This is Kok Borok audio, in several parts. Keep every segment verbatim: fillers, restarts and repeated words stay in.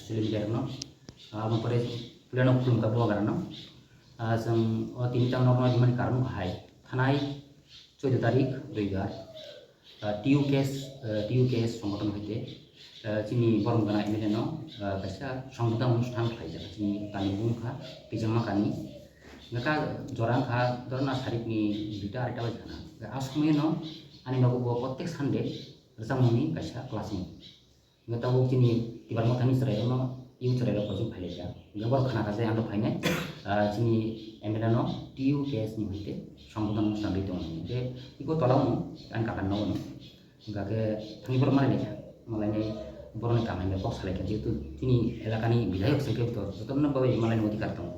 Selim Derno, ah, aboni pore Puleno Khulumkha Bubagrano. Ah, chwng o tini tamo norokno rimani karon wngkha hai, thanai chauda tarik roibar, ah, T U K S, ah, T U K S songothon hoite, ah, chini borom gana M L A no, ah, kaisa songbodan onusthan khlaijak chini Tamil wngkha Twijangma kani. Hwnkha jora wngkha dorna sarikni duita areita bai khana. A somoino ani nogo bo protek Sunday rwchapmungni kaisa class wng. Hwnkhe tabuk chini Tibar Mothani chwrairokno, youth chwrairok kochuk phailaijak. Hwnkhe borok khna kha je ang phainai, ah, chini M L A no T U K S ni hoite songbodan onusthan rwi tongo. Hwnkhe iko tola wngmo ani kaka nogo no. Hwnkhe thangwi borok malailai kha. Malainai borokni kam hamya kok salai kha, jehetu chini elakani bidhayok se khe to jotono bai malaini odhikar tongo.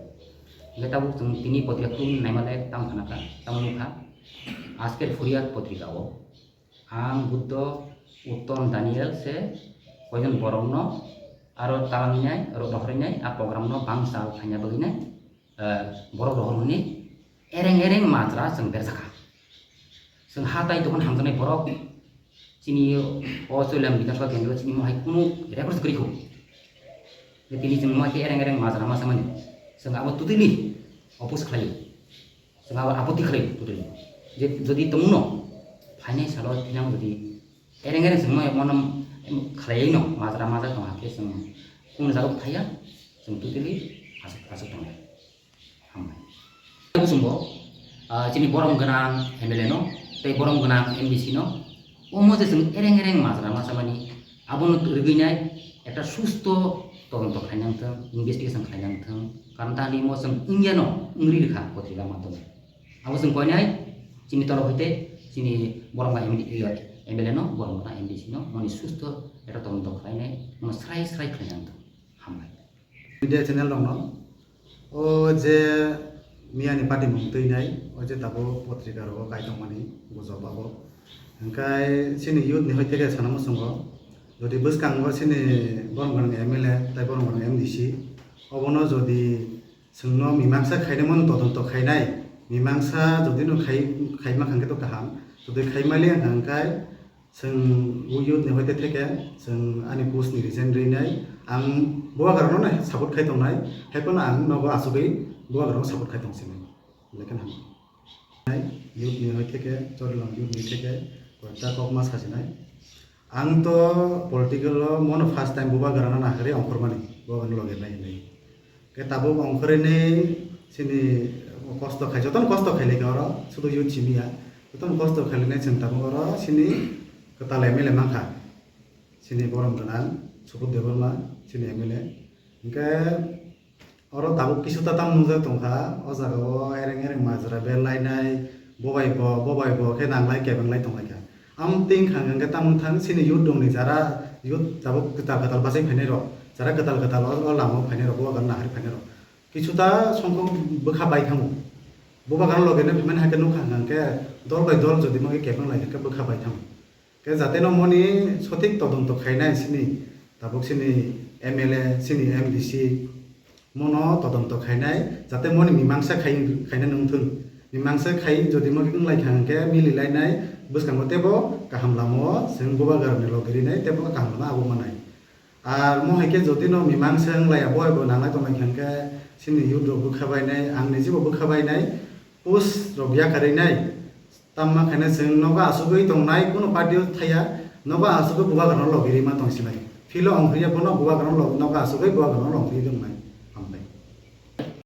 Hwnkhe tabuk chwng tini potrika khulumwi naima le tamo khna kha, tamo nukha. Ajker Phuriyat potrika o ang, Buddho, Uttom, Daniel se koijon borokno aro talangnai, aro rohornai, a program no bangsa o khaina bagwi nai, eh, borok rohormani ereng ereng majra chwng berjakha. Chwng ha tai tongmani hamjaknai borok chini o Choilam Bidhan Sabha Kendro chini mohai kunu record kwrwi kho. Tini chwng mohai khe ereng ereng majra ma samani. Chwng abo totally oppose khlai. Chwng abo apotti khlai totally. Je jodi tongno phainai salo thinang jodi ereng ereng chwng mo mono khlaiwi no majra majra tong hakhe chwng kunu jaga thaya chwng totally asuk asuk tongnai. Hambai. Chwngbo, ah, chini borom gwnang M L A no tei borom gwnang M D C no omo je chwng ereng ereng majra ma samani abono rwgwinai ekta susto todonto khlainang thwng, investigation khlainang thwng, karon ta nimo chwng wngya no wngri rwkha potrika madhyome. Abo chwng koinai chini toro hoite chini borom gwnang M D, M L A no, borom gwnang M D C no moni susto ekta todonto khlainai, mono srai srai khlainang thwng. Hambai. Media channel rokno o je miyani patimung twinai, o je tabuk potrika rogo kai tongmani gujok abo. Hwnkhe chini youth ni hoite khe sana muchungo, jodi bwskango chini borom gwnang M L A tei borom gwnang M D C, obono jodi chwngno mimangsa khainai mano todonto khainai, mimangsa jodi no khai, khaima khankhe to kaham, jodi khaimali wngkha hwnkhe, chwng o youth ni hoite theke chwng ani post ni resign rinai, ang Bubagrano no support khai tongnai, hai phano ang nogo achugwi Bubagrano support khai tong sinai, belai kheno hamya. Youth ni hoite theke, Chorilam youth ni theke, koita kokma sajinai. Ang to political o mono first time Bubagrano naharwi ongkhormani, Bubagrano loge nai hinwi. Khe tabuk ongkhorwi ni chini kosto khai, jotono kosto khailai kha oro, sudu youth simi ya. Jotono kosto khailai nai chwng tabuk oro chini kwtal M L A mankha. Chini borom gwnang Subudh Debbarma, chini M L A. Hwnkhe oro tabuk kisu ta tam nungjak tongkha, o jaga o ereng ereng majra berlainai, bobai bo, bobai bo khe nanglai kebenglai tonglaikha. Amtwing khang hwnkhe tamung thang chini youth rokni jara youth tabuk kwtal kwtal bachai phainai rok, jara kwtal kwtal o, o lama o phainai rok, o naharwi phainai rok. Kisu ta songkhok bwkha bai thango. Bubagrano loge no phaimani hai khe nukha hwnkhe dol bai dol jodi ma khe kebeng lai khe bwkha bai thango. Khe jate no moni sothik todonto khainai chini tabuk chini M L A, chini M D C, mono todonto khainai, jate moni mimangsa khai, khaina nungthung. Mimangsa khai jodi mo wnglaikha hwnkhe mililainai, bwskango teibo kaham lama o chwng Bubagrani loge rinai, teibo kaham lama abo manai. Ar mo hai khe jodi no mimangsa wnglaiya, bo abo nanglai tonglai kha hwnkhe chini youth rok bwkha bainai, ang nijibo bwkha bainai, post rok yakarwi nai. Tamma khaina chwng nogo achugwi tongnai, kunu party o thaya, nogo achugwi Bubagrano logi rima tong sinai. Philo ongkhorya bono Bubagrano log-, nogo achugwi Bubagrano logi tongnai.